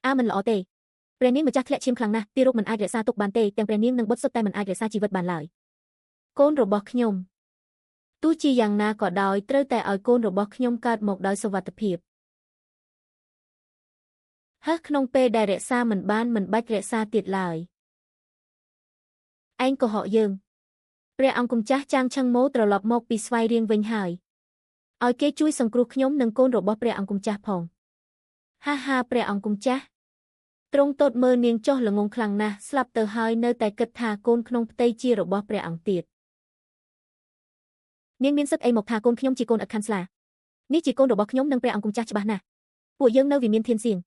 អាមិនល្អទេព្រះនាងម្ចាស់ធ្លាក់ឈាមខ្លាំងណាស់ទារកមិនអាចរក្សាទុកបានទេទាំងព្រះនាងនិងបុត្រសុទ្ធតែមិនអាចរក្សាជីវិតបានឡើយកូនរបស់ខ្ញុំទោះជាយ៉ាងណាក៏ដោយត្រូវតែឲ្យកូនរបស់ខ្ញុំកើតមកដោយសុវត្ថិភាពហើក្នុងពេលដែលរក្សាមិនបានមិនបាច់រក្សាទៀតឡើយឯងកុហកយើងព្រះអង្គម្ចាស់ចាងឆឹងម៉ូត្រឡប់មកពីស្វាយរៀងវិញហើយឲ្យគេជួយសង្គ្រោះខ្ញុំនិងកូនរបស់ព្រះអង្គម្ចាស់ផងហាហាព្រះអង្គម្ចាស់ទ្រង់ទតមើលនាងចុះល្ងងខ្លាំងណាស់ស្លាប់ទៅហើយនៅតែគិតថាកូនក្នុងផ្ទៃជារបស់ព្រះអង្គទៀតនាងមានសិទ្ធិអីមកថាកូនខ្ញុំជាកូនឥតខាន់ស្លានេះជាកូនរបស់ខ្ញុំនិងព្រះអង្គម្ចាស់ច្បាស់ណាស់ពួកយើងនៅវិមានធានសៀង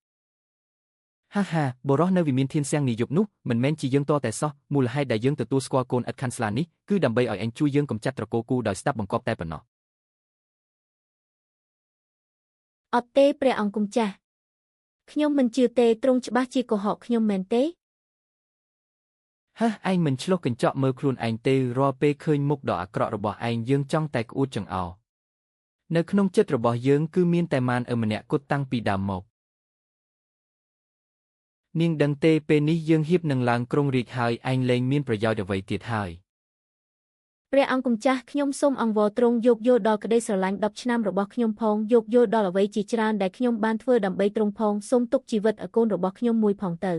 ហាហាបុរសនៅវិមានធានសៀងនាយប់នោះមិនមែនជាយើងតតែសោះមូលហេតុដែលយើងទទួលស្គាល់កូនឥតខាន់ស្លានេះគឺដើម្បីឲ្យឯងជួយយើងកម្ចាត់ត្រកូលគូដោយស្ដាប់បង្គាប់តែប៉ុណ្ណោះ អត់ទេព្រះអង្គម្ចាស់ខ្ញុំមិនជឿទេទ្រង់ច្បាស់ជាកុហកខ្ញុំមែនទេ ហេះឯងមិនឆ្លុះកញ្ចក់មើលខ្លួនឯងទេរាល់ពេលឃើញមុខដ៏អាក្រក់របស់ឯងយើងចង់តែក្អួតចង្អោរនៅក្នុងចិត្តរបស់យើងគឺមានតែម៉ានឪម្នាក់គត់តាំងពីដើមមកនាងដឹងទេពេលនេះយើងហៀបនឹងឡើងក្រុងរាជហើយឯងលែងមានប្រយោជន៍អ្វីទៀតហើយ ព្រះអង្គម្ចាស់ខ្ញុំសូមអង្វរទ្រង់យោគយល់ដល់ក្តីស្រឡាញ់10ឆ្នាំរបស់ខ្ញុំផងយោគយល់ដល់អ្វីជាច្រើនដែលខ្ញុំបានធ្វើដើម្បីទ្រង់ផងសូមទុកជីវិតឲ្យកូនរបស់ខ្ញុំមួយផងទៅ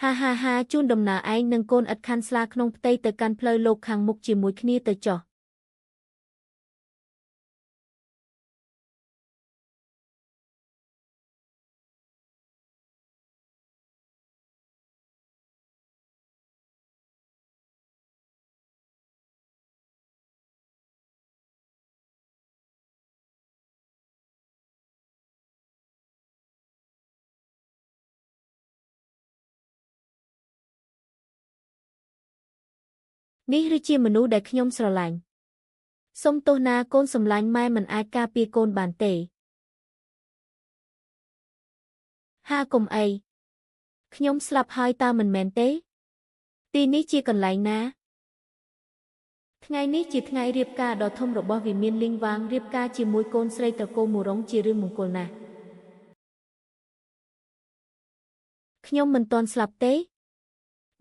ហាហាហាជូនដំណើរឯងនិងកូនឥតខាន់ស្លាក្នុងផ្ទៃទៅកាន់ផ្លូវលោកខាងមុខជាមួយគ្នាទៅចុះនេះឬជាមនុស្សដែលខ្ញុំស្រឡាញ់សូមទោសណាកូនសម្លាញ់ម៉ែមិនអាចការពារកូនបានទេហាកុំអីខ្ញុំស្លាប់ហើយតើមិនមែនទេទីនេះជាកន្លែងណាថ្ងៃនេះជាថ្ងៃរៀបការដ៏ធំរបស់វិមានលីងវ៉ាងរៀបការជាមួយកូនស្រីត្រកូលមូរុងជារឿងមង្គលណាស់ខ្ញុំមិនទាន់ស្លាប់ទេ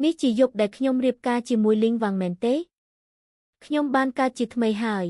នេះជាយប់ដែលខ្ញុំរៀបការជាមួយលីងវ៉ាងមែនទេខ្ញុំបានកើតជាថ្មីហើយ